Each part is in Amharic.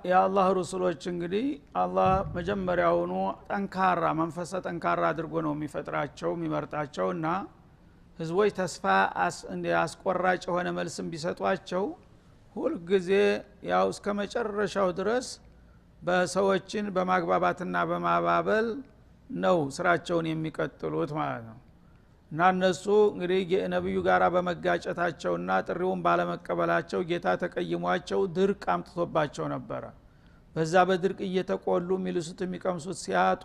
የአላህ ሩሱሎች እንግዲህ አላህ መጀመሪያውኑ ጠንካራ መንፈሰ ጠንካራ አድርጎ ነው የሚፈጥራቸው የሚመርጣቸውና ህዝቦች ተስፋ አስቆራጭ የሆነ መልስም ቢሰጧቸው ሁሉ ጊዜ ያው እስከ መጨረሻው ድረስ በሰዎችን በማግባባትና በማባበል ነው ስራቸውን የሚቀጥሉት ማለት ነው። እና እነሱ እንግዲህ የነብዩ ጋራ በመጋጨታቸውና ጥሪውን ባለመቀበላቸው ጌታ ተቀይሟቸው ድርቅ አምጥቶባቸው ነበር። በዛ በድርቅ እየተቆሉ ሚልሱት የሚቀምሱት ሲያጡ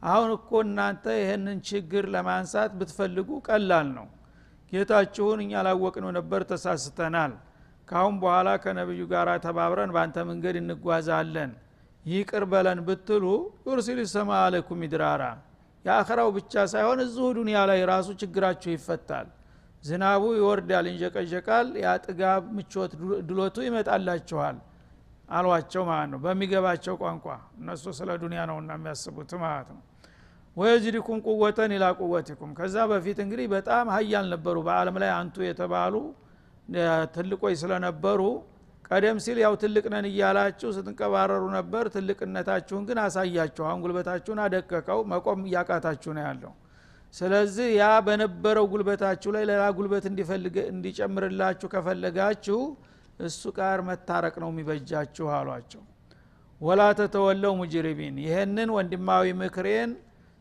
አሁን እኮ እናንተ ይሄንን ችግር ለማንሳት ብትፈልጉ ቀላል ነው፣ ጌታችሁን እኛ ላወቅነው ነበር ተሳስተናል፣ ካሁን በኋላ ከነብዩ ጋራ ተባብረን ባንተ መንገድ እንጓዛለን ይቅር በለን ብትሉ ዩርሲል ሰማ አለይኩም ሚድራራ ያአኺራው ብቻ ሳይሆን እዚሁ ዱንያ ላይ ራሱ ችግራችሁ ይፈታል፣ ዝናቡ ይወርዳል እንጀቀጀቃል፣ ያጥጋብ ምቾት ድሎቱ ይመጣላችኋል አሏቸው ማለት ነው። በሚገባቸው ቋንቋ እነሱ ስለ ዱንያ ነውና የሚያስቡት ማለት ነው። ወይዚድኩም ቁወተን ኢላ ቁወቲኩም ከዛ በፊት እንግዲህ በጣም ሀያል ነበሩ፣ በአለም ላይ አንቱ የተባሉ ትልቆች ስለነበሩ ቀደም ሲል ያው ትልቅ ነን እያላችሁ ስትንቀባረሩ ነበር። ትልቅነታችሁን ግን አሳያችሁ፣ አሁን ጉልበታችሁን አደቀቀው፣ መቆም ያቃታችሁ ነው ያለው። ስለዚህ ያ በነበረው ጉልበታችሁ ላይ ሌላ ጉልበት እንዲፈልግ እንዲጨምርላችሁ ከፈለጋችሁ እሱ ጋር መታረቅ ነው የሚበጃችሁ አሏቸው። ወላ ተተወለው ሙጅሪቢን ይሄንን ወንድማዊ ምክሬን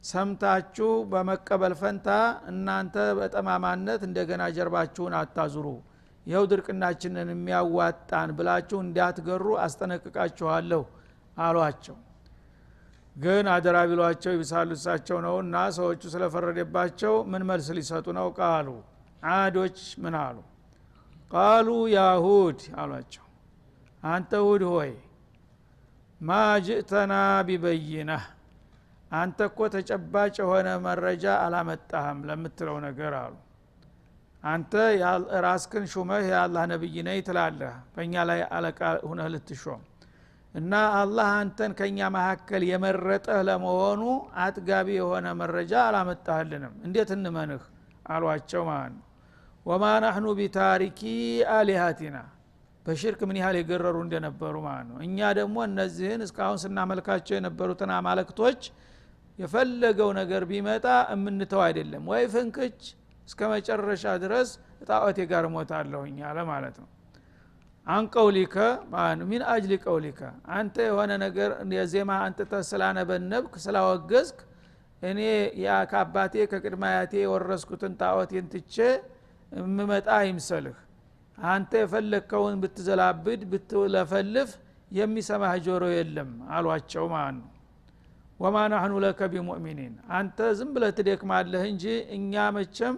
ሰምታችሁ በመቀበል ፈንታ እናንተ በጠማማነት እንደገና ጀርባችሁን አታዙሩ፣ ይኸው ድርቅናችንን የሚያዋጣን ብላችሁ እንዳትገሩ አስጠነቅቃችኋለሁ አሏቸው። ግን አደራ ቢሏቸው ይብሳሉ እሳቸው ነውና ሰዎቹ ስለፈረደባቸው ምን መልስ ሊሰጡ ነው? ቃሉ አዶች ምን አሉ? ቃሉ ያሁድ አሏቸው፣ አንተ ሁድ ሆይ ማ ጅእተና ቢበይነህ አንተ እኮ ተጨባጭ የሆነ መረጃ አላመጣህም ለምትለው ነገር አሉ። አንተ ራስክን ሹመህ የአላህ ነብይ ነኝ ትላለህ፣ በእኛ ላይ አለቃ ሆነህ ልትሾም እና አላህ አንተን ከኛ መካከል የመረጠህ ለመሆኑ አጥጋቢ የሆነ መረጃ አላመጣህልንም፣ እንዴት እንመንህ አሏቸው ማለት ነው። ወማ ነህኑ ቢታሪኪ አሊሃቲና በሽርክ ምን ያህል የገረሩ እንደነበሩ ማለት ነው። እኛ ደግሞ እነዚህን እስካሁን ስናመልካቸው የነበሩትን አማልክቶች የፈለገው ነገር ቢመጣ እምንተው አይደለም፣ ወይ ፍንክች እስከ መጨረሻ ድረስ ጣዖቴ ጋር ሞታለሁኝ አለ ማለት ነው። አንቀውሊከ ማን ሚን አጅሊ ቀውሊከ አንተ የሆነ ነገር የዜማ አንተ ተስላነበነብክ ስላወገዝክ እኔ ያ ከአባቴ ከቅድመ አያቴ የወረስኩትን ጣዖቴን ትቼ እምመጣ አይምሰልህ። አንተ የፈለከውን ብትዘላብድ ብትለፈልፍ የሚሰማህ ጆሮ የለም አሏቸው ማለት ነው። ወማ ነህኑ ለከ ቢሙእሚኒን አንተ ዝም ብለህ ትደክማለህ እንጂ እኛ መቼም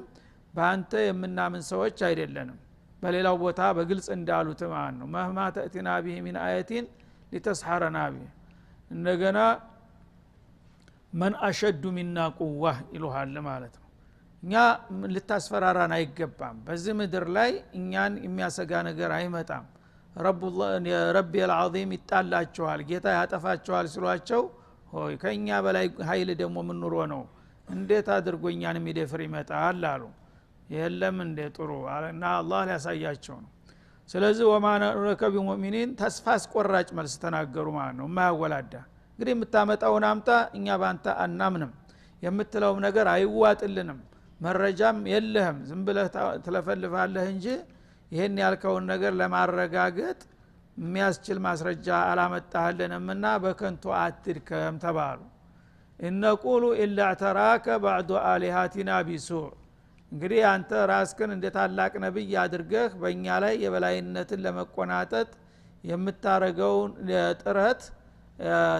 በአንተ የምናምን ሰዎች አይደለንም። በሌላው ቦታ በግልጽ እንዳሉት ማለት ነው። መህማ ተእቲና ቢሂ ሚን አየቲን ሊተስሐረና ቢሂ እንደገና መን አሸዱ ሚና ቁዋ ይሉሃል ማለት ነው። እኛ ልታስፈራራን አይገባም፣ በዚህ ምድር ላይ እኛን የሚያሰጋ ነገር አይመጣም። ረቢ አልዓዚም ይጣላቸዋል፣ ጌታ ያጠፋቸዋል ሲሏቸው ሆይ ከኛ በላይ ኃይል ደግሞ ምን ኑሮ ነው እንዴት አድርጎ እኛን የሚደፍር ይመጣል አሉ። የለም እንደ ጥሩ አለና አላህ ሊያሳያቸው ነው። ስለዚህ ወማ ነረከ ቢሙእሚኒን ተስፋ አስቆራጭ መልስ ተናገሩ ማለት ነው። የማያወላዳ እንግዲህ የምታመጣውን አምጣ፣ እኛ ባንተ አናምንም፣ የምትለውም ነገር አይዋጥልንም፣ መረጃም የለህም፣ ዝም ብለህ ትለፈልፋለህ እንጂ ይሄን ያልከውን ነገር ለማረጋገጥ የሚያስችል ማስረጃ አላመጣህልንምና በከንቱ አትድከም ተባሉ። እነቁሉ ኢላ ተራከ ባዕዱ አሊሃቲና ቢሱዕ እንግዲህ አንተ ራስክን እንደ ታላቅ ነብይ አድርገህ በእኛ ላይ የበላይነትን ለመቆናጠጥ የምታረገውን ጥረት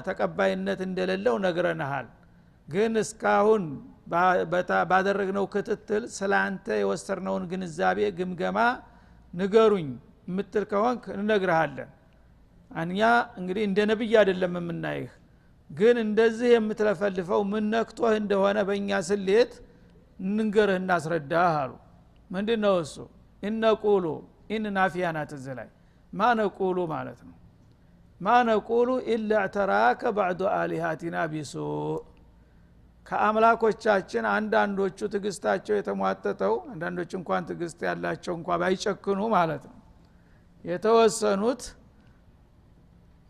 ተቀባይነት እንደሌለው ነግረንሃል። ግን እስካሁን ባደረግነው ክትትል ስላንተ የወሰድነውን ግንዛቤ ግምገማ ንገሩኝ የምትል ከሆንክ እንነግርሃለን። እኛ እንግዲህ እንደ ነብይ አይደለም የምናይህ፣ ግን እንደዚህ የምትለፈልፈው ምን ነክቶህ እንደሆነ በእኛ ስሌት እንንገርህ እናስረዳህ አሉ። ምንድነው እሱ? እነቁሉ ኢን ናፊያ ናት እዚህ ላይ ማነቁሉ ማለት ነው። ማነቁሉ ኢላ እዕተራከ ባዕዱ አሊሃቲና ቢሱእ ከአምላኮቻችን አንዳንዶቹ ትግስታቸው የተሟጠጠው አንዳንዶቹ እንኳን ትግስት ያላቸው እንኳን ባይጨክኑ ማለት ነው የተወሰኑት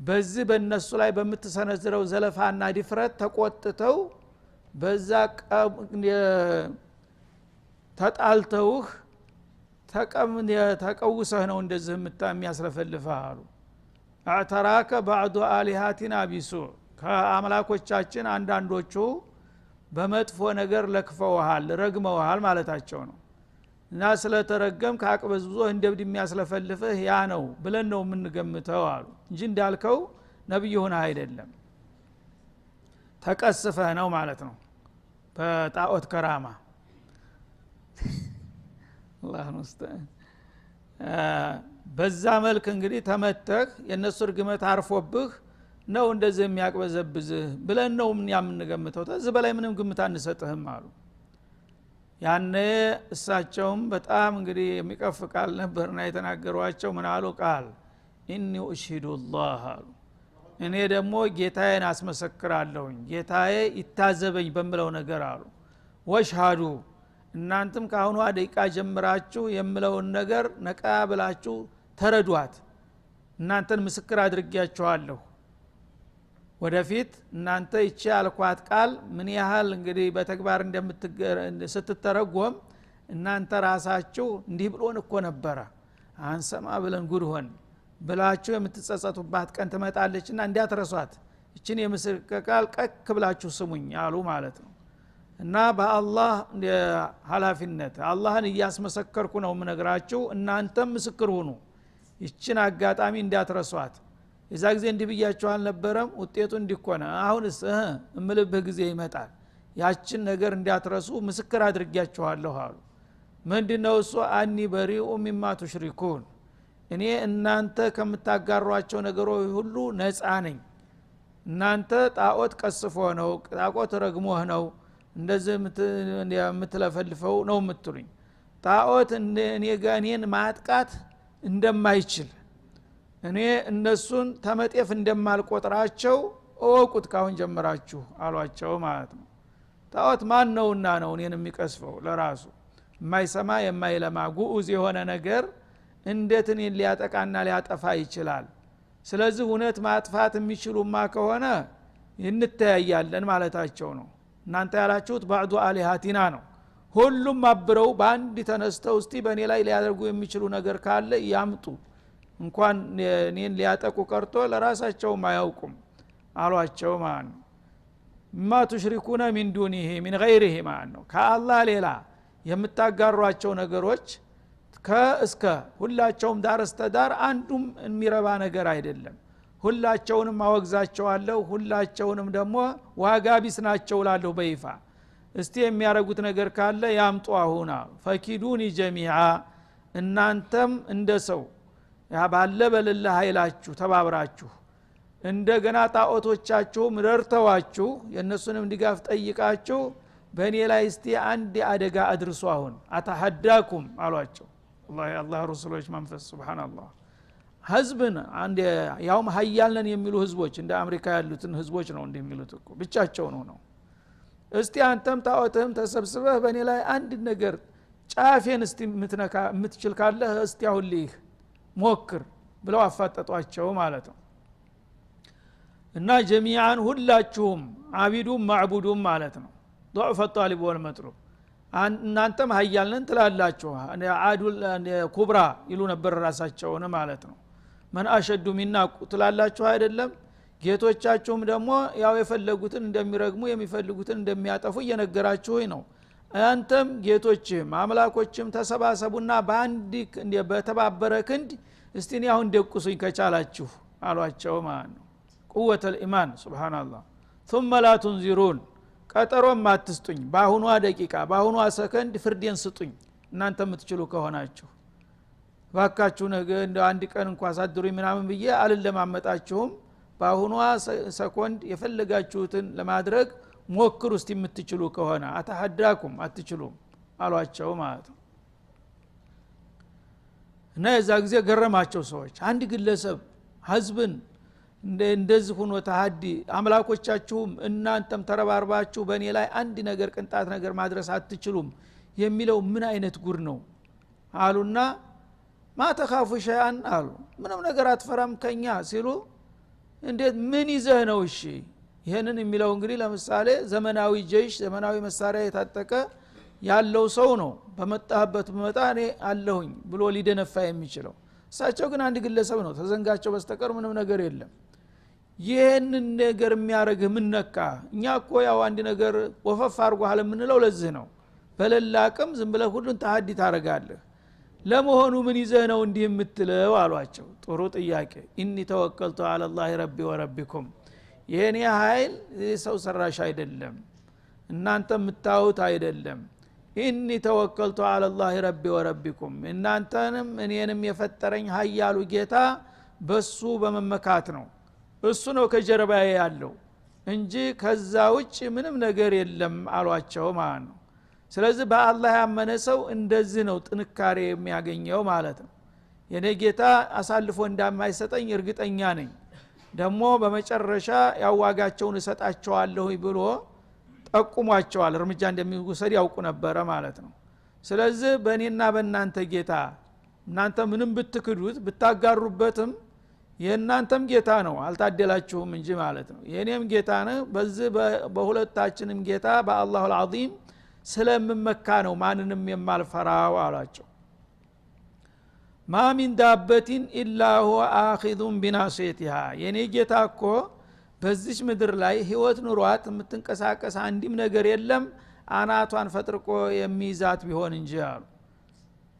በዚህ በእነሱ ላይ በምትሰነዝረው ዘለፋና ድፍረት ተቆጥተው በዛ ተጣልተውህ ተቀውሰህ ነው እንደዚህ የሚያስለፈልፍህ አሉ። አዕተራከ ባዕዱ አሊሃቲና ቢሱ ከአምላኮቻችን አንዳንዶቹ በመጥፎ ነገር ለክፈውሃል ረግመውሃል ማለታቸው ነው። እና ስለተረገም ከአቅበዝብዞ እንደ እብድ የሚያስለፈልፍህ ያ ነው ብለን ነው የምንገምተው አሉ እንጂ እንዳልከው ነብይ ሆነህ አይደለም፣ ተቀስፈህ ነው ማለት ነው በጣዖት ከራማ። አላህ ሙስተዓን። በዛ መልክ እንግዲህ ተመተህ የነሱ እርግመት አርፎብህ ነው እንደዚህ የሚያቅበዘብዝህ ብለን ነው የምንገምተው፣ ከዚህ በላይ ምንም ግምት አንሰጥህም አሉ። ያኔ እሳቸውም በጣም እንግዲህ የሚቀፍ ቃል ነበርና የተናገሯቸው። ምን አሉ? ቃል ኢኒ ኡሽሂዱላህ አሉ። እኔ ደግሞ ጌታዬን አስመሰክራለሁኝ፣ ጌታዬ ይታዘበኝ በምለው ነገር አሉ። ወሽሃዱ እናንተም ካሁኑ ደቂቃ ጀምራችሁ የምለውን ነገር ነቃ ብላችሁ ተረዷት፣ እናንተን ምስክር አድርጌያችኋለሁ። ወደፊት እናንተ ይቺ ያልኳት ቃል ምን ያህል እንግዲህ በተግባር ስትተረጎም እናንተ ራሳችሁ እንዲህ ብሎን እኮ ነበረ አንሰማ ብለን ጉድ ሆን ብላችሁ የምትጸጸቱባት ቀን ትመጣለችና እንዳትረሷት እቺን የምስክር ቃል ቀክ ብላችሁ ስሙኝ አሉ ማለት ነው። እና በአላህ ኃላፊነት አላህን እያስመሰከርኩ ነው የምነግራችሁ፣ እናንተም ምስክር ሁኑ፣ ይችን አጋጣሚ እንዳትረሷት። የዛ ጊዜ እንዲህ ብያችሁ አልነበረም ውጤቱ እንዲኮነ አሁንስ እምልብህ ጊዜ ይመጣል፣ ያችን ነገር እንዳትረሱ ምስክር አድርጊያችኋለሁ አሉ። ምንድነው እሱ? አኒ በሪኡ ሚማ ቱሽሪኩን፣ እኔ እናንተ ከምታጋሯቸው ነገሮች ሁሉ ነፃ ነኝ። እናንተ ጣዖት ቀስፎ ነው ጣዖት ረግሞህ ነው እንደዚህ የምትለፈልፈው ነው የምትሉኝ። ጣዖት እኔ ጋር እኔን ማጥቃት እንደማይችል እኔ እነሱን ተመጤፍ እንደማልቆጥራቸው እወቁት ካሁን ጀምራችሁ አሏቸው ማለት ነው። ጣዖት ማን ነውና ነው እኔን የሚቀስፈው? ለራሱ የማይሰማ የማይለማ ጉዑዝ የሆነ ነገር እንዴት እኔን ሊያጠቃና ሊያጠፋ ይችላል? ስለዚህ እውነት ማጥፋት የሚችሉማ ከሆነ እንተያያለን ማለታቸው ነው። እናንተ ያላችሁት ባዕዱ አሊሃቲና ነው። ሁሉም አብረው በአንድ ተነስተው እስቲ በእኔ ላይ ሊያደርጉ የሚችሉ ነገር ካለ ያምጡ፣ እንኳን እኔን ሊያጠቁ ቀርቶ ለራሳቸውም አያውቁም አሏቸው ማለት ነው። ማ ቱሽሪኩነ ሚን ዱኒሂ ሚን ገይሪሂ ማለት ነው። ከአላህ ሌላ የምታጋሯቸው ነገሮች ከእስከ ሁላቸውም ዳር እስከ ዳር አንዱም የሚረባ ነገር አይደለም። ሁላቸውንም አወግዛቸዋለሁ፣ ሁላቸውንም ደግሞ ዋጋ ቢስ ናቸው እላለሁ በይፋ። እስቲ የሚያረጉት ነገር ካለ ያምጡ አሁን። ፈኪዱኒ ጀሚዓ፣ እናንተም እንደ ሰው ያ ባለ በልለ ኃይላችሁ ተባብራችሁ እንደገና ጣዖቶቻችሁም ረድተዋችሁ የነሱንም ድጋፍ ጠይቃችሁ በእኔ ላይ እስቲ አንድ አደጋ አድርሱ አሁን አተሐዳኩም አሏቸው። አላህ የአላህ ረሱሎች መንፈስ ሱብሃንአላህ። ህዝብን አንድ ያውም ሀያል ነን የሚሉ ህዝቦች እንደ አሜሪካ ያሉትን ህዝቦች ነው እንደሚሉት እኮ ብቻቸው ነው። እስቲ አንተም ጣዖትህም ተሰብስበህ በእኔ ላይ አንድ ነገር ጫፌን እስቲ ምትነካ ምትችል ካለህ እስቲ አሁን ልይህ ሞክር ብለው አፋጠጧቸው ማለት ነው። እና ጀሚዓን ሁላችሁም አቢዱም ማዕቡዱም ማለት ነው። ضعف الطالب والمطلوب እናንተም ሀያል ነን ትላላችሁ፣ አዱል ኩብራ ይሉ ነበር ራሳቸውን ማለት ነው። መን አሸዱ ሚና ትላላችሁ አይደለም? ጌቶቻችሁም ደግሞ ያው የፈለጉትን እንደሚረግሙ የሚፈልጉትን እንደሚያጠፉ እየነገራችሁኝ ነው። አንተም ጌቶችም አምላኮችም ተሰባሰቡና በአንድ በተባበረ ክንድ እስቲ እኔ አሁን ደቁሱኝ ከቻላችሁ አሏቸው ማለት ነው። ቁወተ الإيمان ሱብሃንአላህ። ثم لا تنذرون ቀጠሮም አትስጡኝ፣ ባሁኗ ደቂቃ ባሁኗ ሰከንድ ፍርዴን ስጡኝ እናንተ የምትችሉ ከሆናችሁ። ባካችሁ ነገ እንደ አንድ ቀን እንኳን አሳድሩኝ ምናምን ብዬ አልለማመጣችሁም። ባሁኗ ሰኮንድ የፈለጋችሁትን ለማድረግ ሞክሩ እስቲ የምትችሉ ከሆነ። አተሐዳኩም አትችሉም አሏቸው ማለት ነው። እና የዛ ጊዜ ገረማቸው ሰዎች። አንድ ግለሰብ ህዝብን እንደዚህ ሆኖ ተሐዲ አምላኮቻችሁም እናንተም ተረባርባችሁ በእኔ ላይ አንድ ነገር ቅንጣት ነገር ማድረስ አትችሉም የሚለው ምን አይነት ጉር ነው አሉና ማ ተኻፉ ሸይአን አሉ። ምንም ነገር አትፈራም ከኛ ሲሉ እንዴት ምን ይዘህ ነው? እሺ ይሄንን የሚለው እንግዲህ ለምሳሌ ዘመናዊ ጀይሽ ዘመናዊ መሳሪያ የታጠቀ ያለው ሰው ነው በመጣበት መጣ እኔ አለሁኝ ብሎ ሊደነፋ የሚችለው። እሳቸው ግን አንድ ግለሰብ ነው፣ ተዘንጋቸው በስተቀር ምንም ነገር የለም። ይሄንን ነገር የሚያረግህ ምን ነካ? እኛ እኮ ያው አንድ ነገር ወፈፍ አድርጎሃል የምንለው ለዚህ ነው። በለላቅም ዝም ብለህ ሁሉን ተሐዲ ታረጋለህ። ለመሆኑ ምን ይዘህ ነው እንዲህ የምትለው አሏቸው። ጥሩ ጥያቄ። ኢኒ ተወከልቱ ዐላ አላህ ረቢ ወረቢኩም፣ የኔ ኃይል ሰው ሰራሽ አይደለም፣ እናንተ የምታዩት አይደለም። ኢኒ ተወከልቱ ዐላ አላህ ረቢ ወረቢኩም፣ እናንተንም እኔንም የፈጠረኝ ኃያሉ ጌታ በሱ በመመካት ነው። እሱ ነው ከጀርባዬ ያለው እንጂ ከዛ ውጭ ምንም ነገር የለም አሏቸው ማለት ነው። ስለዚህ በአላህ ያመነ ሰው እንደዚህ ነው ጥንካሬ የሚያገኘው ማለት ነው። የኔ ጌታ አሳልፎ እንደማይሰጠኝ እርግጠኛ ነኝ፣ ደግሞ በመጨረሻ ያዋጋቸውን እሰጣቸዋለሁ ብሎ ጠቁሟቸዋል። እርምጃ እንደሚወሰድ ያውቁ ነበር ማለት ነው። ስለዚህ በእኔና በእናንተ ጌታ እናንተ ምንም ብትክዱት ብታጋሩበትም የእናንተም ጌታ ነው፣ አልታደላችሁም እንጂ ማለት ነው። የኔም ጌታ ነው። በዚህ በሁለታችንም ጌታ በአላሁ አልዓዚም ስለምመካ ነው ማንንም የማልፈራው አሏቸው። ማ ሚን ዳበቲን ኢላ ሁወ አኺዙን ቢናሲየቲሃ፣ የኔ ጌታ እኮ በዚች ምድር ላይ ህይወት ኑሯት የምትንቀሳቀስ አንድም ነገር የለም አናቷን ፈጥርቆ የሚይዛት ቢሆን እንጂ አሉ።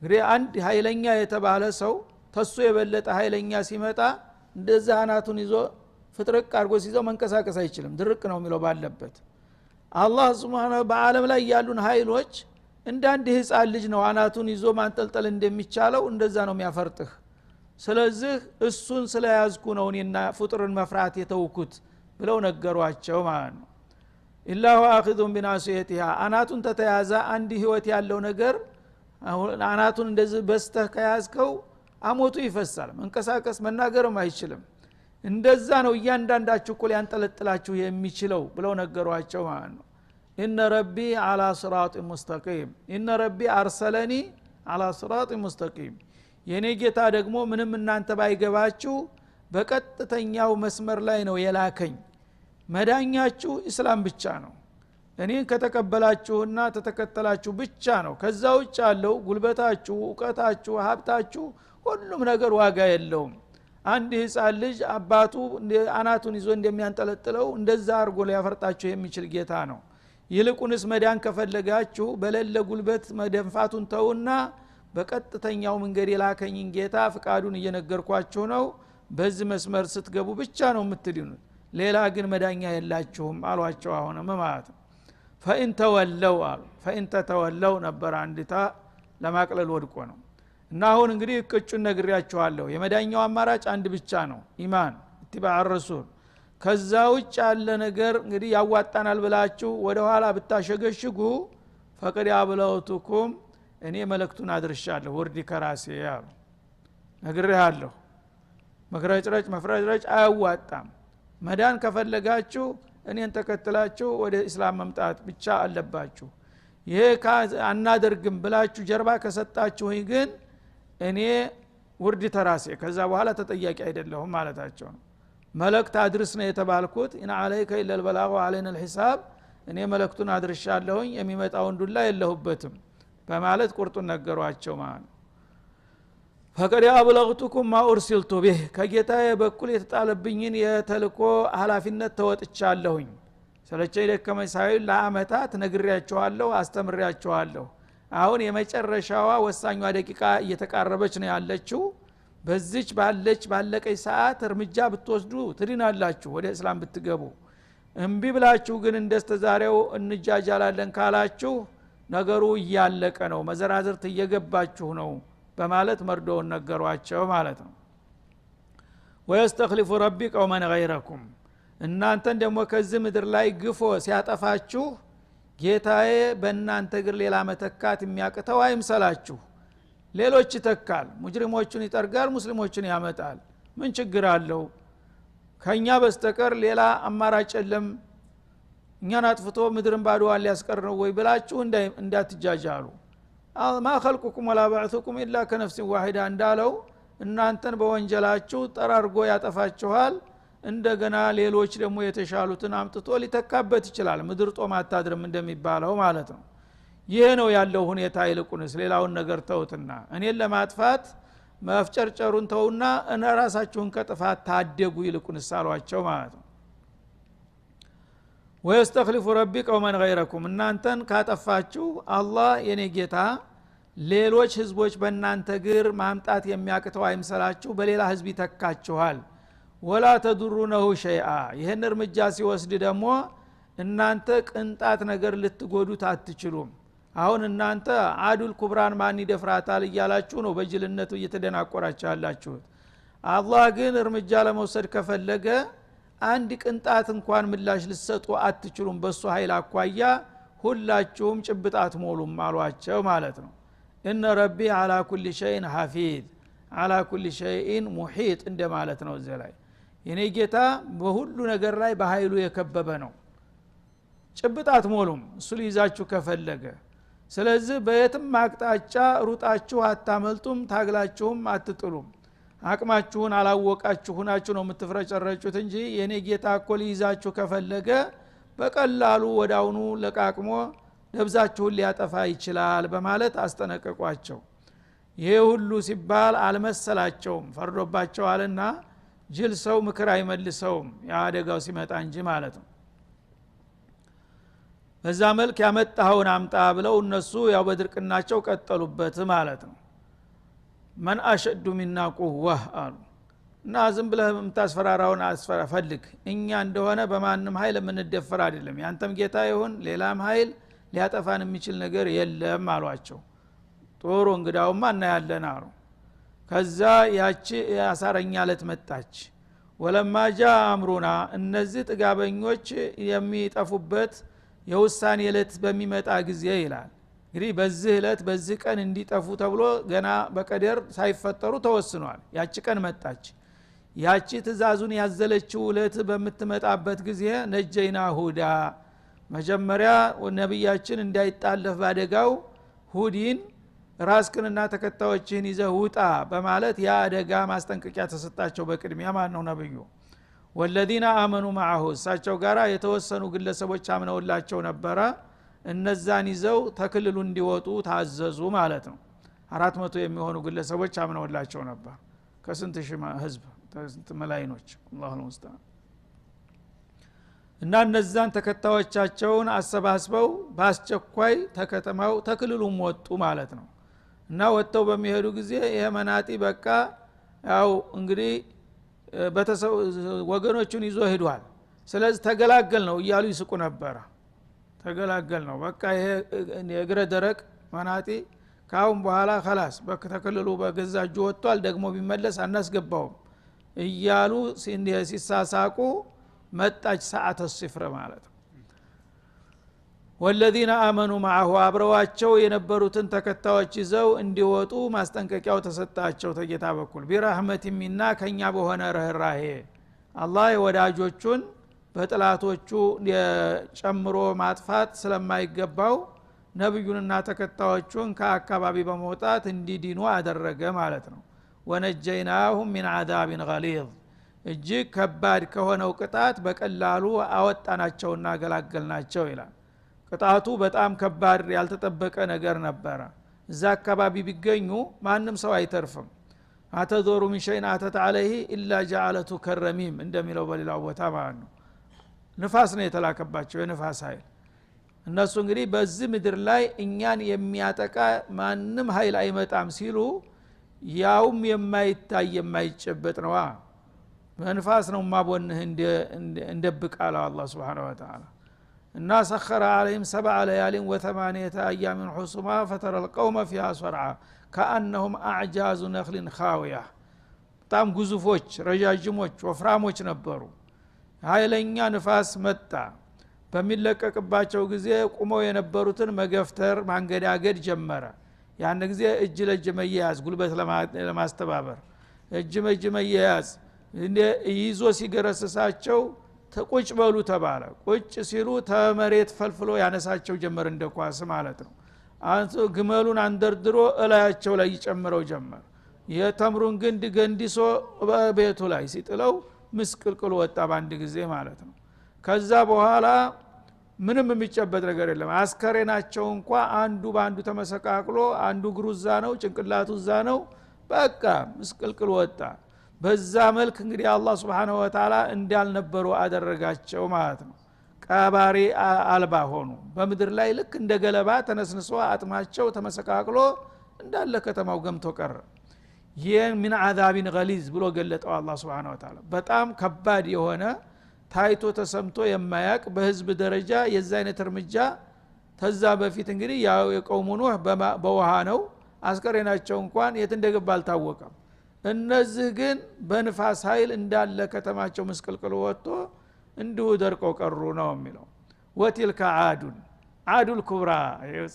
እንግዲህ አንድ ኃይለኛ የተባለ ሰው ተሱ የበለጠ ኃይለኛ ሲመጣ እንደዛ አናቱን ይዞ ፍጥርቅ አድርጎ ሲይዘው መንቀሳቀስ አይችልም፣ ድርቅ ነው የሚለው ባለበት። አላህ ሱብሃነሁ በዓለም ላይ ያሉን ኃይሎች እንደ አንድ ህፃን ልጅ ነው አናቱን ይዞ ማንጠልጠል እንደሚቻለው እንደዛ ነው የሚያፈርጥህ። ስለዚህ እሱን ስለያዝኩ ነው እኔና ፍጥርን መፍራት የተውኩት ብለው ነገሯቸው ማለት ነው። ኢላሁ አኺዙን ቢናሲየቲሃ፣ አናቱን ተተያዘ አንድ ህይወት ያለው ነገር አናቱን እንደዚህ በስተህ ከያዝከው አሞቱ ይፈሳል፣ መንቀሳቀስ መናገርም አይችልም። እንደዛ ነው እያንዳንዳችሁ እኮ ሊያንጠለጥላችሁ የሚችለው ብለው ነገሯቸው ማለት ነው። ኢነ ረቢ ዐላ ሲራጥ ሙስተቂም፣ ኢነ ረቢ አርሰለኒ ዐላ ሲራጥ ሙስተቂም፣ የኔ ጌታ ደግሞ ምንም እናንተ ባይገባችሁ በቀጥተኛው መስመር ላይ ነው የላከኝ። መዳኛችሁ እስላም ብቻ ነው፣ እኔን ከተቀበላችሁና ተተከተላችሁ ብቻ ነው። ከዛ ውጭ ያለው ጉልበታችሁ፣ እውቀታችሁ፣ ሀብታችሁ ሁሉም ነገር ዋጋ የለውም። አንድ ህፃን ልጅ አባቱ አናቱን ይዞ እንደሚያንጠለጥለው እንደዛ አርጎ ሊያፈርጣችሁ የሚችል ጌታ ነው። ይልቁንስ መዳን ከፈለጋችሁ በለለ ጉልበት መደንፋቱን ተውና በቀጥተኛው መንገድ የላከኝን ጌታ ፍቃዱን እየነገርኳችሁ ነው። በዚህ መስመር ስትገቡ ብቻ ነው የምትድኑት፣ ሌላ ግን መዳኛ የላችሁም አሏቸው። አሁንም ማለት ነው ፈኢን ተወለው አሉ። ፈኢን ተተወለው ነበር አንዲታ ለማቅለል ወድቆ ነው። እና አሁን እንግዲህ እቅጩን ነግሬያችኋለሁ። የመዳኛው አማራጭ አንድ ብቻ ነው፣ ኢማን ኢትባዕ ረሱል። ከዛ ውጭ ያለ ነገር እንግዲህ ያዋጣናል ብላችሁ ወደ ኋላ ብታሸገሽጉ ፈቅድ አብለውቱኩም እኔ መልእክቱን አድርሻለሁ፣ ውርድ ከራሴ አሉ። ነግሬሃለሁ። መግረጭረጭ መፍረጭረጭ አያዋጣም። መዳን ከፈለጋችሁ እኔን ተከትላችሁ ወደ እስላም መምጣት ብቻ አለባችሁ። ይሄ አናደርግም ብላችሁ ጀርባ ከሰጣችሁኝ ግን እኔ ውርድ ተራሴ ከዛ በኋላ ተጠያቂ አይደለሁም ማለታቸው ነው። መልእክት አድርስ ነው የተባልኩት። ኢና አለይከ ኢለል በላጉ አለይና الحساب፣ እኔ መልእክቱን አድርሻለሁኝ የሚመጣውን ዱላ የለሁበትም በማለት ቁርጡን ነገሯቸው ማለት ነው። ፈቀድ አብለግቱኩም ማ ኡርሲልቱ ቢህ፣ ከጌታዬ በኩል የተጣለብኝን የተልኮ ኃላፊነት ተወጥቻለሁኝ። ሰለቸኝ ደከመኝ ሳይል ለአመታት ነግሬያቸዋለሁ፣ አስተምሬያቸዋለሁ። አሁን የመጨረሻዋ ወሳኟ ደቂቃ እየተቃረበች ነው ያለችው። በዚች ባለች ባለቀይ ሰዓት እርምጃ ብትወስዱ ትድናላችሁ ወደ እስላም ብትገቡ። እምቢ ብላችሁ ግን እንደስተዛሬው እንጃጃላለን ካላችሁ ነገሩ እያለቀ ነው፣ መዘራዝርት እየገባችሁ ነው በማለት መርዶውን ነገሯቸው ማለት ነው። ወይስተኽሊፉ ረቢ ቀውመን ገይረኩም፣ እናንተን ደግሞ ከዚህ ምድር ላይ ግፎ ሲያጠፋችሁ ጌታዬ በእናንተ እግር ሌላ መተካት የሚያቅተው አይምሰላችሁ። ሌሎች ይተካል፣ ሙጅሪሞቹን ይጠርጋል፣ ሙስሊሞቹን ያመጣል። ምን ችግር አለው? ከኛ በስተቀር ሌላ አማራጭ የለም። እኛን አጥፍቶ ምድርን ባዶዋን ሊያስቀር ነው ወይ ብላችሁ እንዳትጃጃሉ። ማ ኸልቁኩም ወላ በዕቱኩም ኢላ ከነፍሲን ዋሂዳ እንዳለው እናንተን በወንጀላችሁ ጠራርጎ ያጠፋችኋል። እንደገና ሌሎች ደግሞ የተሻሉትን አምጥቶ ሊተካበት ይችላል። ምድር ጦም አታድርም እንደሚባለው ማለት ነው። ይሄ ነው ያለው ሁኔታ። ይልቁንስ ሌላውን ነገር ተውትና እኔን ለማጥፋት መፍጨርጨሩን ተውና እነ ራሳችሁን ከጥፋት ታደጉ ይልቁንስ አሏቸው ማለት ነው። ወይስተኽሊፉ ረቢ ቀውመን ገይረኩም እናንተን ካጠፋችሁ አላህ የኔ ጌታ ሌሎች ህዝቦች በእናንተ ግር ማምጣት የሚያቅተው አይምሰላችሁ፣ በሌላ ህዝብ ይተካችኋል። ወላ ተድሩነሁ ሸይአ ይሄን እርምጃ ሲወስድ ደግሞ እናንተ ቅንጣት ነገር ልትጎዱት አትችሉም። አሁን እናንተ አዱል ኩብራን ማን ይደፍራታል እያላችሁ ነው በጅልነቱ እየተደናቆራችሁ ያላችሁት። አላህ ግን እርምጃ ለመውሰድ ከፈለገ አንድ ቅንጣት እንኳን ምላሽ ልትሰጡ አትችሉም። በሱ ኃይል አኳያ ሁላችሁም ጭብጥ አትሞሉም አሏቸው ማለት ነው። እነ ረቢ አላ ኩሊ ሸይን ሐፊዝ አላ ኩሊ ሸይን ሙሂጥ እንደማለት ነው። እዚህ ላይ የኔ ጌታ በሁሉ ነገር ላይ በኃይሉ የከበበ ነው። ጭብጥ አትሞሉም እሱ ሊይዛችሁ ከፈለገ። ስለዚህ በየትም አቅጣጫ ሩጣችሁ አታመልጡም፣ ታግላችሁም አትጥሉም። አቅማችሁን አላወቃችሁ ሆናችሁ ነው የምትፍረጨረጩት እንጂ የኔ ጌታ እኮ ሊይዛችሁ ከፈለገ በቀላሉ ወዳውኑ ለቃቅሞ ደብዛችሁን ሊያጠፋ ይችላል በማለት አስጠነቀቋቸው። ይሄ ሁሉ ሲባል አልመሰላቸውም፣ ፈርዶባቸዋልና ጅል ሰው ምክር አይመልሰውም ያደጋው ሲመጣ እንጂ ማለት ነው። በዛ መልክ ያመጣኸውን አምጣ ብለው እነሱ ያው በድርቅናቸው ቀጠሉበት ማለት ነው። መን አሸዱ ሚና ቁወህ አሉ እና ዝም ብለህ የምታስፈራራውን አስፈራ ፈልግ፣ እኛ እንደሆነ በማንም ኃይል የምንደፈር አይደለም፣ ያንተም ጌታ ይሁን ሌላም ኃይል ሊያጠፋን የሚችል ነገር የለም አሏቸው። ጥሩ እንግዳውማ እናያለን አሉ። ከዛ ያቺ ያሳረኛ ዕለት መጣች። ወለማ ጃ አምሩና እነዚህ ጥጋበኞች የሚጠፉበት የውሳኔ ዕለት በሚመጣ ጊዜ ይላል። እንግዲህ በዚህ ዕለት በዚህ ቀን እንዲጠፉ ተብሎ ገና በቀደር ሳይፈጠሩ ተወስኗል። ያቺ ቀን መጣች። ያቺ ትእዛዙን ያዘለችው ዕለት በምትመጣበት ጊዜ ነጀይና ሁዳ መጀመሪያ ነብያችን እንዳይጣለፍ ባደጋው ሁዲን ራስክንና ተከታዮችህን ይዘህ ውጣ በማለት ያ አደጋ ማስጠንቀቂያ ተሰጣቸው በቅድሚያ ማለት ነው። ነብዩ ወለዲና አመኑ ማዐሁ እሳቸው ጋራ የተወሰኑ ግለሰቦች አምነውላቸው ነበረ። እነዛን ይዘው ተክልሉ እንዲወጡ ታዘዙ ማለት ነው። 400 የሚሆኑ ግለሰቦች አምነውላቸው ነበር። ከስንት ሺህ ህዝብ ከስንት መላይኖች አላሁ ሙስታን። እና እነዛን ተከታዮቻቸውን አሰባስበው ባስቸኳይ ተከተማው ተክልሉም ወጡ ማለት ነው። እና ወጥተው በሚሄዱ ጊዜ ይሄ መናጢ በቃ ያው እንግዲህ ወገኖቹን ይዞ ሄዷል፣ ስለዚህ ተገላገል ነው እያሉ ይስቁ ነበር። ተገላገል ነው በቃ ይሄ የእግረ ደረቅ መናጢ ካሁን በኋላ خلاص በተክልሉ በገዛ እጁ ወጥቷል፣ ደግሞ ቢመለስ አናስገባውም እያሉ ሲሳሳቁ መጣች ሰዓተ ሲፍር ማለት ነው። ወለዚነ አመኑ ማዐሁ አብረዋቸው የነበሩትን ተከታዮች ይዘው እንዲወጡ ማስጠንቀቂያው ተሰጣቸው ተጌታ በኩል ቢራህመት ሚና ከኛ በሆነ ርህራሄ። አላህ ወዳጆቹን በጥላቶቹ ጨምሮ ማጥፋት ስለማይገባው ነብዩንና ተከታዮቹን ከአካባቢ በመውጣት እንዲድኑ አደረገ ማለት ነው። ወነጀይናሁም ሚን አዛቢን ገሊዝ እጅግ ከባድ ከሆነው ቅጣት በቀላሉ አወጣናቸውና ገላገልናቸው ይላል። ቅጣቱ በጣም ከባድ ያልተጠበቀ ነገር ነበረ። እዛ አካባቢ ቢገኙ ማንም ሰው አይተርፍም። አተዞሩ ሚን ሸይን አተት ዐለይሂ ኢላ ጀዐለቱ ከረሚም እንደሚለው በሌላው ቦታ ማለት ነው። ንፋስ ነው የተላከባቸው፣ የንፋስ ኃይል። እነሱ እንግዲህ በዚህ ምድር ላይ እኛን የሚያጠቃ ማንም ኃይል አይመጣም ሲሉ ያውም የማይታይ የማይጨበጥ ነው። በንፋስ ነው ማቦንህ እንደብቃለ አላህ Subhanahu Wa Ta'ala። እና ሰخر عليهم 7 ليال و8 ايام حسما فترى القوم فيها صرعا كانهم اعجاز نخل خاويه። በጣም ግዙፎች ረጃጅሞች ወፍራሞች ነበሩ። ኃይለኛ ንፋስ መጣ። በሚለቀቅባቸው ጊዜ ቆመው የነበሩትን መገፍተር ማንገዳገድ ጀመረ። ያን ጊዜ እጅ ለእጅ መያዝ ጉልበት ለማስተባበር እጅ ለእጅ መያዝ ይዞ ሲገረስሳቸው ተቁጭ በሉ ተባለ። ቁጭ ሲሉ ተመሬት ፈልፍሎ ያነሳቸው ጀመር እንደ ኳስ ማለት ነው። አንቱ ግመሉን አንደርድሮ እላያቸው ላይ ይጨምረው ጀመር። የተምሩን ግንድ ገንዲሶ በቤቱ ላይ ሲጥለው ምስቅልቅል ወጣ ባንድ ጊዜ ማለት ነው። ከዛ በኋላ ምንም የሚጨበጥ ነገር የለም። አስከሬናቸው እንኳን አንዱ ባንዱ ተመሰቃቅሎ አንዱ እግሩ እዛ ነው፣ ጭንቅላቱ እዛ ነው። በቃ ምስቅልቅል ወጣ። በዛ መልክ እንግዲህ አላህ Subhanahu Wa Ta'ala እንዳልነበሩ አደረጋቸው ማለት ነው። ቀባሪ አልባ ሆኑ። በምድር ላይ ልክ እንደ ገለባ ተነስንሶ አጥማቸው ተመሰቃቅሎ እንዳለ ከተማው ገምቶ ቀረ። ይሄን ምን አዛቢን ገሊዝ ብሎ ገለጠው አላህ Subhanahu Wa Ta'ala። በጣም ከባድ የሆነ ታይቶ ተሰምቶ የማያቅ በህዝብ ደረጃ የዛ አይነት እርምጃ ተዛ በፊት እንግዲህ ያው የቀውሙ ኑህ በውሃ ነው፣ አስከሬናቸው እንኳን የት እንደገባ አልታወቀም። እነዚህ ግን በንፋስ ኃይል እንዳለ ከተማቸው ምስቅልቅል ወጥቶ እንዲሁ ደርቀው ቀሩ ነው የሚለው። ወቲልከ አዱን አዱል ኩብራ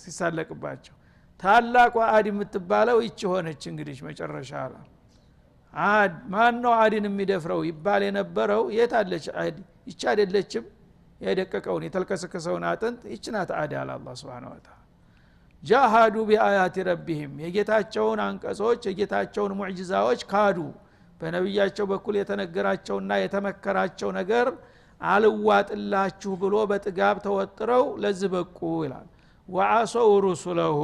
ሲሳለቅባቸው ታላቋ አድ የምትባለው ይቺ ሆነች። እንግዲህ መጨረሻ ላይ አድ ማን ነው አድን የሚደፍረው ይባል የነበረው የት አለች አድ? ይቺ አይደለችም? የደቀቀውን የተልከሰከሰውን አጥንት ይቺ ናት አድ አለ አላህ Subhanahu Wa Ta'ala። ጃሃዱ ቢአያቲ ረቢሂም የጌታቸውን አንቀጾች የጌታቸውን ሙዕጂዛዎች ካዱ። በነብያቸው በኩል የተነገራቸውና የተመከራቸው ነገር አልዋጥላችሁ ብሎ በጥጋብ ተወጥረው ለዚህ በቁ ይላል። ወአሰው ሩሱለሁ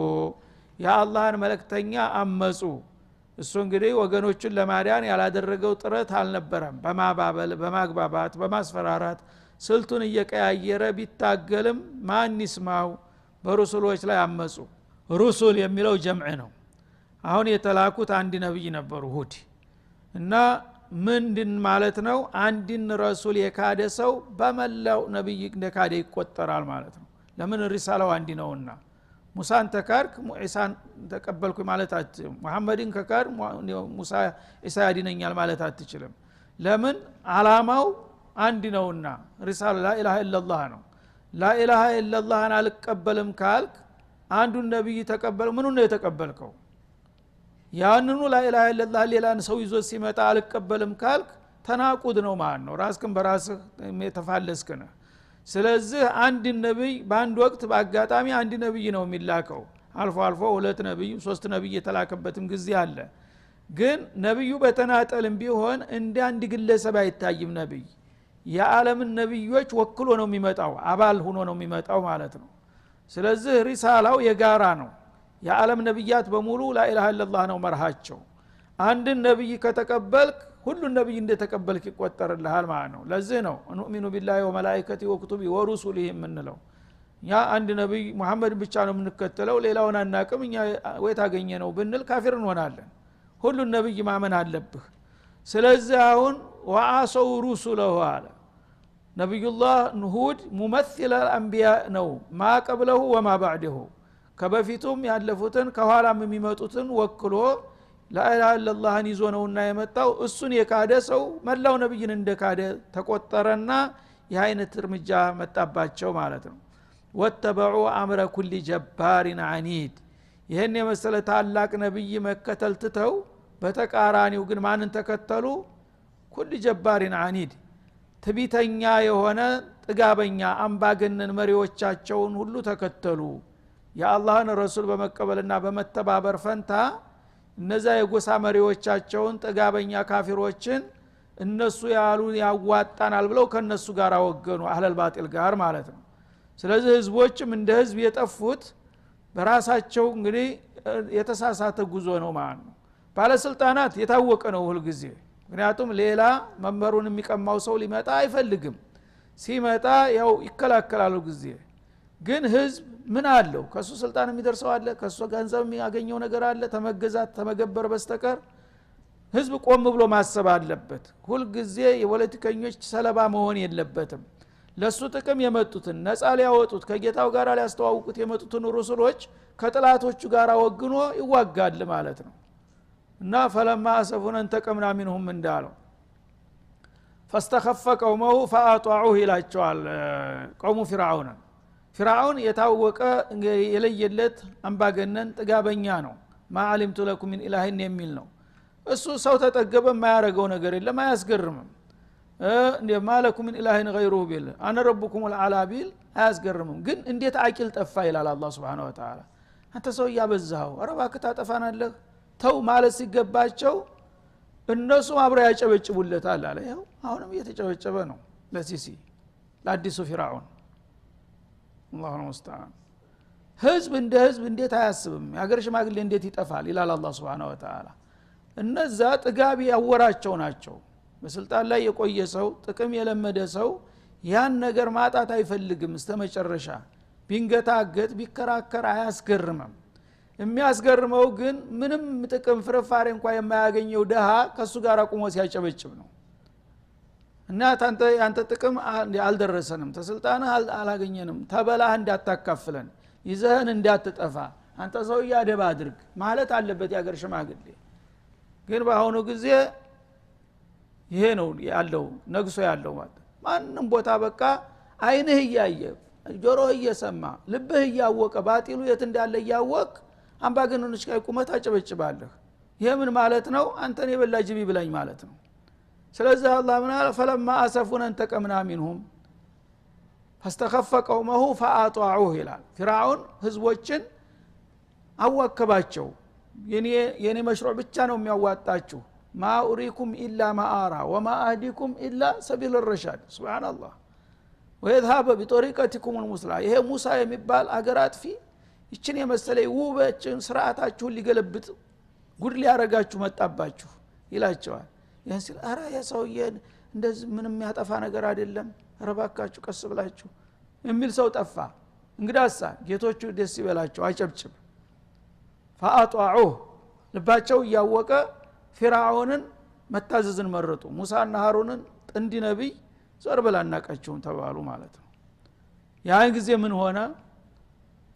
የአላህን መልእክተኛ አመጹ። እሱ እንግዲህ ወገኖችን ለማዳን ያላደረገው ጥረት አልነበረም። በማባበል፣ በማግባባት፣ በማስፈራራት ስልቱን እየቀያየረ ቢታገልም ማን ይስማው? በሩሱሎች ላይ አመጹ። ሩሱል የሚለው ጀምዕ ነው። አሁን የተላኩት አንድ ነብይ ነበሩ ሁድ። እና ምንድን ማለት ነው? አንድን ረሱል የካደ ሰው በመላው ነብይ እንደካደ ይቆጠራል ማለት ነው። ለምን? ሪሳላው አንድ ነውና። ሙሳን ተካርክ ኢሳን ተቀበልኩ ማለት አትችልም። መሐመድን ከካር ሙሳ ኢሳ ያድነኛል ማለት አትችልም። ለምን? አላማው አንድ ነውና። ሪሳላ ላኢላሃ ኢላላህ ነው። ላኢላሃ ኢላላህን አልቀበልም ካልክ አንዱን ነብይ ተቀበል ምኑን ነው የተቀበልከው? ያንኑ ላኢላሃ ኢላላህ ሌላን ሰው ይዞ ሲመጣ አልቀበልም ካልክ ተናቁድ ነው ማለት ነው። ራስክን በራስህ የተፋለስክ ነህ። ስለዚህ አንድ ነብይ በአንድ ወቅት በአጋጣሚ አንድ ነብይ ነው የሚላከው። አልፎ አልፎ ሁለት ነብይ ሶስት ነብይ የተላከበትም ጊዜ አለ። ግን ነብዩ በተናጠልም ቢሆን እንደ አንድ ግለሰብ አይታይም። ነብይ የዓለምን ነብዮች ወክሎ ነው የሚመጣው፣ አባል ሆኖ ነው የሚመጣው ማለት ነው። ስለዚህ ሪሳላው የጋራ ነው። የዓለም ነብያት በሙሉ ላኢላሃ ኢላላህ ነው መርሃቸው። አንድ ነብይ ከተቀበልክ ሁሉን ነብይ እንደተቀበልክ ይቆጠርልሃል ማለት ነው። ለዚህ ነው እንኡሚኑ ቢላሂ ወመላኢከቲ ወኩቱቢ ወሩሱሊሂ የምንለው። እኛ አንድ ነብይ መሐመድን ብቻ ነው የምንከተለው ሌላውን አናቅም እኛ ወይ ታገኘ ነው ብንል ካፊር እንሆናለን። ሁሉን ነብይ ማመን አለብህ። ስለዚህ አሁን ወአሰው ሩሱለሁ አለ ነብዩላህ ሁድ ሙመሲል አልአንቢያ ነው። ማ ቀብለሁ ወማ ባዕደሁ ከበፊቱም ያለፉትን ከኋላም የሚመጡትን ወክሎ ላኢላሃ ኢላላህን ይዞ ነውና የመጣው። እሱን የካደ ሰው መላው ነብይን እንደካደ ተቆጠረና የአይነት እርምጃ መጣባቸው ማለት ነው። ወተበዑ አምረ ኩሊ ጀባሪን አኒድ ይሄን የመሰለ ታላቅ ነብይ መከተል ትተው በተቃራኒው ግን ማንን ተከተሉ? ኩሊ ጀባሪን አኒድ ትቢተኛ የሆነ ጥጋበኛ አምባገነን መሪዎቻቸውን ሁሉ ተከተሉ። የአላህን ረሱል በመቀበልና በመተባበር ፈንታ እነዛ የጎሳ መሪዎቻቸውን ጥጋበኛ ካፊሮችን እነሱ ያሉ ያዋጣናል ብለው ከነሱ ጋር ወገኑ፣ አህለል ባጢል ጋር ማለት ነው። ስለዚህ ህዝቦችም እንደ ህዝብ የጠፉት በራሳቸው እንግዲህ የተሳሳተ ጉዞ ነው ማለት ነው። ባለስልጣናት የታወቀ ነው ሁሉ ጊዜ። ምክንያቱም ሌላ መመሩን የሚቀማው ሰው ሊመጣ አይፈልግም። ሲመጣ ያው ይከላከላሉ ጊዜ። ግን ህዝብ ምን አለው? ከሱ ስልጣን የሚደርሰው አለ? ከሱ ገንዘብ የሚያገኘው ነገር አለ? ተመገዛት ተመገበር በስተቀር ህዝብ ቆም ብሎ ማሰብ አለበት። ሁሉ ጊዜ የፖለቲከኞች ሰለባ መሆን የለበትም። ለሱ ጥቅም የመጡትን ነፃ ሊያወጡት ከጌታው ጋር ሊያስተዋውቁት የመጡትን ሩሱሎች ከጥላቶቹ ጋር ወግኖ ይዋጋል ማለት ነው። እና ፈለማ አሰፉን እንተቀምና ሚንሁም እንዳለው ፈስተኸፈ ቀውመሁ ፈአጧዑሁ ይላቸዋል። ቀውሙ ፊርዓውን ፊርዓውን የታወቀ የለየለት አምባገነን ጥጋበኛ ነው። ማ አሊምቱ ለኩም ሚን ኢላሂን የሚል ነው። እሱ ሰው ተጠገበ የማያረገው ነገር የለም፣ አያስገርምም። ማለኩም ሚን ኢላሂን ገይሩሁ ቢል አነ ረቡኩም አልአላ ቢል አያስገርምም። ግን እንዴት አቂል ጠፋ ይላል አላህ Subhanahu Wa Ta'ala። አንተ ሰው እያበዛኸው ኧረ እባክህ ታጠፋናለህ ተው ማለት ሲገባቸው እነሱ አብረው ያጨበጭቡለታል አለ። ይኸው አሁንም እየተጨበጨበ ነው ለሲሲ ለአዲሱ ፊርዓውን። አላሁ ሙስተዓን። ህዝብ እንደ ህዝብ እንዴት አያስብም? የሀገር ሽማግሌ እንዴት ይጠፋል ይላል አላህ Subhanahu Wa Ta'ala። እነዛ ጥጋብ ያወራቸው ናቸው። በስልጣን ላይ የቆየ ሰው ጥቅም የለመደ ሰው ያን ነገር ማጣት አይፈልግም። እስከመጨረሻ ቢንገታገት ቢከራከር አያስገርምም። የሚያስገርመው ግን ምንም ጥቅም ፍርፋሪ እንኳን የማያገኘው ደሃ ከሱ ጋር ቆሞ ሲያጨበጭብ ነው። እና አንተ ጥቅም አልደረሰንም፣ ተስልጣንህ አላገኘንም፣ ተበላህ እንዳታካፍለን፣ ይዘህን እንዳትጠፋ፣ አንተ ሰው ያደባ አድርግ ማለት አለበት ያገር ሽማግሌ። ግን በአሁኑ ጊዜ ይሄ ነው ያለው ነግሶ ያለው ማለት ማንም ቦታ በቃ አይንህ እያየ ጆሮህ እየሰማ ልብህ እያወቀ ባጢሉ የት እንዳለ እያወቅ አምባገነኖች ጋር ቆመህ ታጨበጭባለህ። ይሄ ምን ማለት ነው? አንተን የበላ ጅብ ይብላኝ ማለት ነው። ስለዚህ አላህ ምን አለ? ፈለማ አሰፉን እንተቀምና ሚንሁም فاستخف قومه فاطاعوه ይላል። ፊርዓውን ህዝቦችን አዋከባቸው። የኔ መሽሩዕ ብቻ ነው የሚያዋጣችሁ፣ ማ ኡሪኩም ኢላ ማ አራ ወማ አህዲኩም ኢላ ሰቢል الرشاد። ሱብሃንአላህ። ወይذهب بطريقتكم المثلى። ይሄ ሙሳ የሚባል አገር አጥፊ ይችን የመሰለ ውበችን ስርዓታችሁን ሊገለብጥ ጉድ ሊያረጋችሁ መጣባችሁ ይላቸዋል። ያን ሲል አራ የሰውዬ እንደዚህ ምንም ያጠፋ ነገር አይደለም፣ ረባካችሁ ቀስ ብላችሁ የሚል ሰው ጠፋ። እንግዳሳ ጌቶቹ ደስ ይበላቸው አጨብጭብ። فاطاعوه ልባቸው ያወቀ ፊርዓውንን መታዘዝን መረጡ። ሙሳና ሃሩንን ጥንድ ነብይ ዞር ብላ እናቃቸውም ተባሉ ማለት ነው። ያን ጊዜ ምን ሆነ?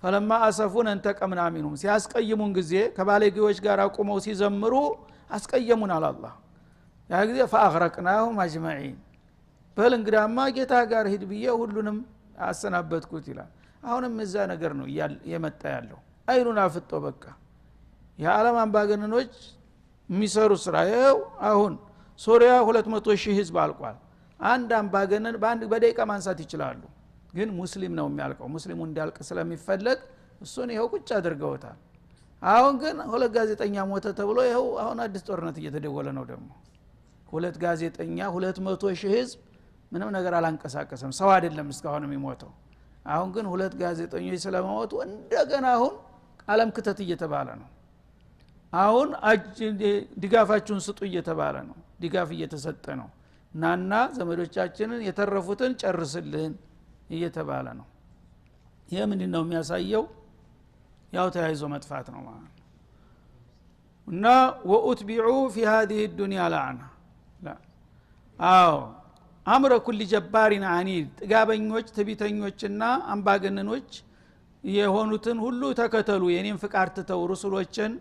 ፈለማ አሰፉን እንተቀምና ሚንሁም ሲያስቀይሙን ጊዜ ከባለጌዎች ጋር ቆመው ሲዘምሩ አስቀየሙን አለ አላህ። ያ ጊዜ ፈአግረቅናሁም አጅማዒን በል እንግዳማ ጌታ ጋር ሂድ ብዬ ሁሉንም አሰናበትኩት ይላል። አሁንም እዛ ነገር ነው የመጣ ያለው። አይኑን አፍጦ በቃ የዓለም አምባገነኖች የሚሰሩ ስራ ይኸው። አሁን ሶሪያ 200,000 ህዝብ አልቋል። አንድ አምባገነን በአንድ በደቂቃ ማንሳት ይችላሉ። ግን ሙስሊም ነው የሚያልቀው። ሙስሊሙ እንዲያልቅ ስለሚፈለግ እሱን ይኸው ቁጭ አድርገውታል። አሁን ግን ሁለት ጋዜጠኛ ሞተ ተብሎ ይኸው አሁን አዲስ ጦርነት እየተደወለ ነው። ደግሞ ሁለት ጋዜጠኛ 200,000 ህዝብ ምንም ነገር አላንቀሳቀሰም። ሰው አይደለም እስካሁን የሚሞተው። አሁን ግን ሁለት ጋዜጠኞች ስለሞቱ እንደገና አሁን ዓለም ክተት እየተባለ ነው። አሁን ድጋፋችሁን ስጡ እየተባለ ነው። ድጋፍ እየተሰጠ ነው። ናና ዘመዶቻችንን የተረፉትን ጨርስልን እየተባለ ነው። ይሄ ምንድነው የሚያሳየው? ያው ተያይዞ መጥፋት ነው ማለት ነው። እና ወኡትቢዑ في هذه الدنيا لعنه ላ አዎ አምረ ኩል ጀባሪን አኒድ ጥጋበኞች ትቢተኞችና አምባገነኖች የሆኑትን ሁሉ ተከተሉ፣ የኔን ፍቃድ ትተው ሩሱሎችን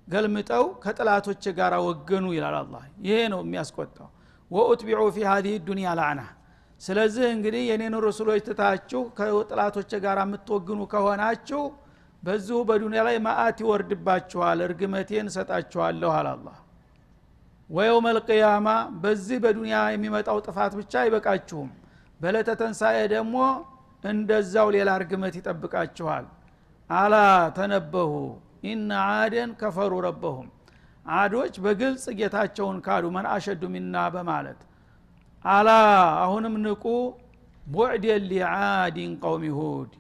ገልምጠው ከጥላቶች ጋር ወገኑ ይላል አላህ። ይሄ ነው የሚያስቆጣው። ወኡትቢዑ في هذه الدنيا لعنه ስለዚህ እንግዲህ የኔን ሩሱሎች ትታችሁ ከጥላቶች ጋር የምትወግኑ ከሆናችሁ በዚሁ በዱንያ ላይ ማአት ይወርድባችኋል፣ እርግመቴን ሰጣችኋለሁ አለ አላህ። ወየውመ القيامه በዚህ በዱንያ የሚመጣው ጥፋት ብቻ አይበቃችሁም፣ በለተ ተንሳኤ ደግሞ እንደዛው ሌላ እርግመት ይጠብቃችኋል። አላ ተነበሁ ኢነ ዓደን ከፈሩ ረበሁም ዓዶች በግልጽ ጌታቸውን ካዱ፣ መን አሸዱ ሚና በማለት አላ አሁንም ንቁ፣ ቡዕድ ሊዓዲን ቀውም ይሁድ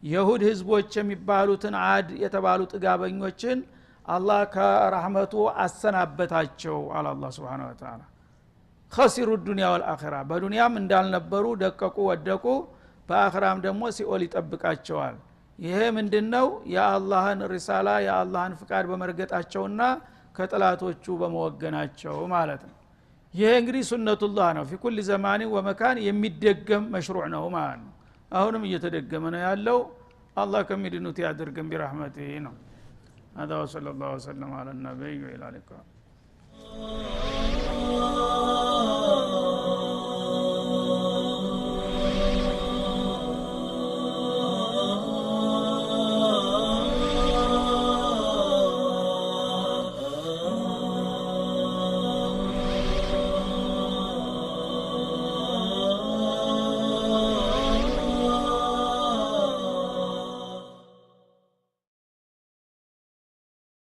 የሁድ ህዝቦች የሚባሉትን ዓድ የተባሉ ጥጋበኞችን አላህ ከረህመቱ አሰናበታቸው አለ አላህ Subhanahu Wa Ta'ala። خسروا الدنيا والآخرة በዱንያም እንዳልነበሩ ደቀቁ ወደቁ፣ በአኺራም ደግሞ ሲኦል ይጠብቃቸዋል። ይሄ ምንድነው? የአላህን ሪሳላ የአላህን ፍቃድ በመርገጣቸውና ከጥላቶቹ በመወገናቸው ማለት ነው። ይሄ እንግዲህ ሱነቱላህ ነው። في كل زمان ومكان የሚደገም መሽሩዕ ነው ማለት ነው። አሁንም እየተደገመ ነው ያለው። አላህ ከሚድኑት ያድርገን ቢረህመቲሂ ነው። هذا وصلى الله وسلم على النبي وعلى آله.